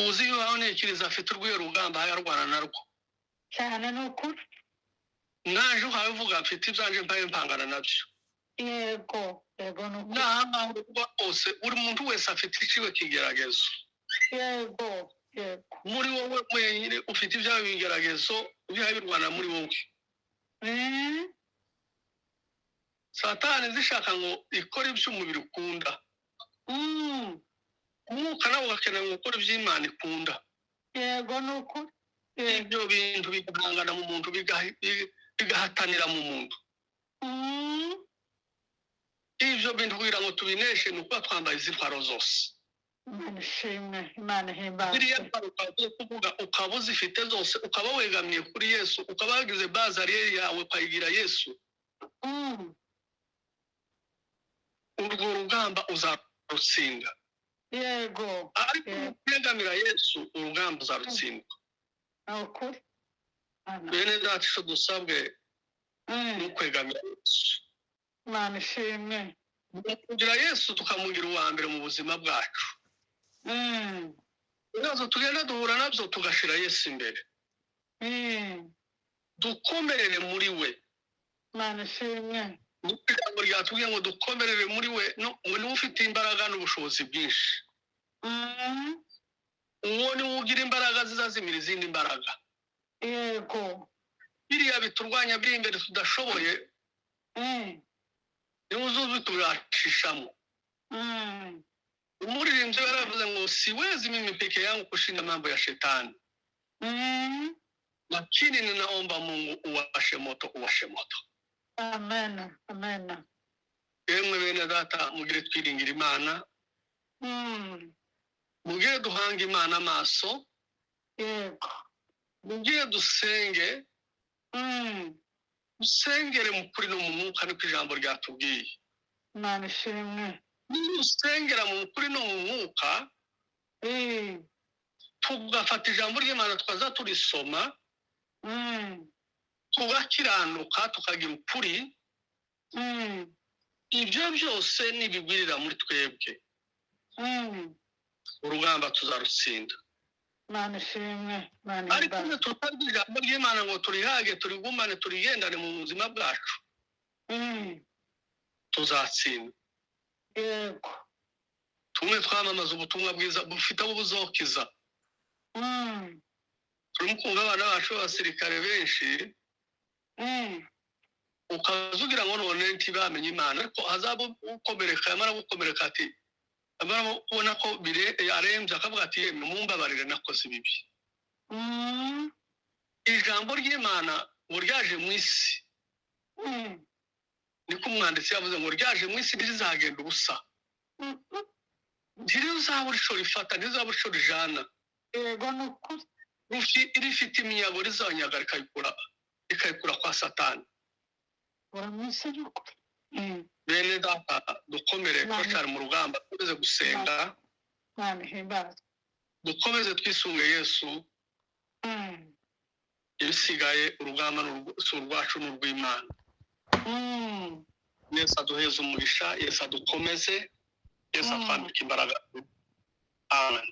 Uzi yubaho ntekereza afite urw'iyo rugamba yarwana narwo. Cyane, ni ukuri. Naje uhawe uvuga mfite ibyanjye mbaye mpangana nabyo. Yego, yego, ni ukuri. N'ahangaha uba hose, buri muntu wese afite iciwe kigeragezo. Yego, yego. Muri wowe wenyine ufite ibyawe bigeragezo ibyawe birwana muri wowe. Satani zishaka ngo ikore ibyo umubiri ukunda. Umwuka nawe ugakenera ngo ukore ibyo Imana ikunda. Yego, ni ukuri. Yego. Ibyo bintu bigahangana mu muntu, bigahatanira mu muntu. Ibyo bintu kugira ngo tubineshe ni ukuba twambaye izi ntwaro zose. Imana ishimwe, Imana ihimbazwe. Ziriya ntwaro twagiye kuvuga, ukaba uzifite zose, ukaba wegamiye kuri Yesu, ukaba wagize base arrière yawe ukayigira Yesu, urwo rugamba uzarutsinda. Ariko kwegamira Yesu, urugamba uzarutsinda. Ni ukuri. Imana. Bene data, icyo dusabwe ni ukwegamira Yesu. Imana ishimwe. Kugira Yesu tukamugira uwa mbere mu buzima bwacu. Ibibazo tugenda duhura nabyo tugashira Yesu imbere. Dukomerere muri we. Imana ishimwe. Ijambo ryatubwiye ngo dukomerere muri we, ngo niwe ufite imbaraga n'ubushobozi bwinshi. Uwo niwe ugira imbaraga zizazimira izindi mbaraga. Biriya biturwanya biri imbere tudashoboye, niwe uzuzi tubashishamo. Umuririmbyi yaravuze ngo siwezi mimi peke yangu kushinda mambo ya shetani, lakini ninaomba Mungu uwashe moto, uwashe moto. Amen, amen. Yemwe bene data, mugire twiringira Imana, mugire duhanga Imana amaso, mugire dusenge, dusengere mu kuri no mu mwuka, niko ijambo ryatubwiye. Imana ishimwe. Nusengera mu kuri no mu mwuka, tugafata ijambo ry'Imana tukaza turisoma, tugakiranuka, tukagira ukuri, ibyo byose nibigwirira muri twebwe, urugamba tuzarutsinda. Imana ishimwe, Imana Ariko ihimbazwe. iyo tutarya ijambo ry'Imana ngo turihage, turigumane, turigendane mu buzima bwacu, tuzatsinda. Tumwe twamamaza ubutumwa bwiza bufite abo buzokiza. Turimo kumva abana bacu b'abasirikare benshi, ukaza ugira ngo none ntibamenye Imana, ariko hazaba ukomereka, yamara gukomereka ati, yamara kubona ko arembye, akavuga ati yemwe mumbabarire nakoze ibibi. Ijambo ry'Imana ngo ryaje mu isi, niko umwanditsi yavuze ngo ryaje mu isi ntirizagenda ubusa, ntirizabura ico rifata, ntirizabura ico rijana. Yego, ni ukuri. Rifite iminyago rizanyaga rikayikura kwa Satani. Ura mu isi, ni ukuri. Bene data, dukomere Amen. turacyari mu rugamba, dukomeze gusenga, Imana ihimbazwe. dukomeze twisunge Yesu. Ibisigaye urugamba ni si urwacu, ni urw'Imana. Yesu aduheze umugisha, Yesu adukomeze, Yesu atwambike imbaraga. Amen.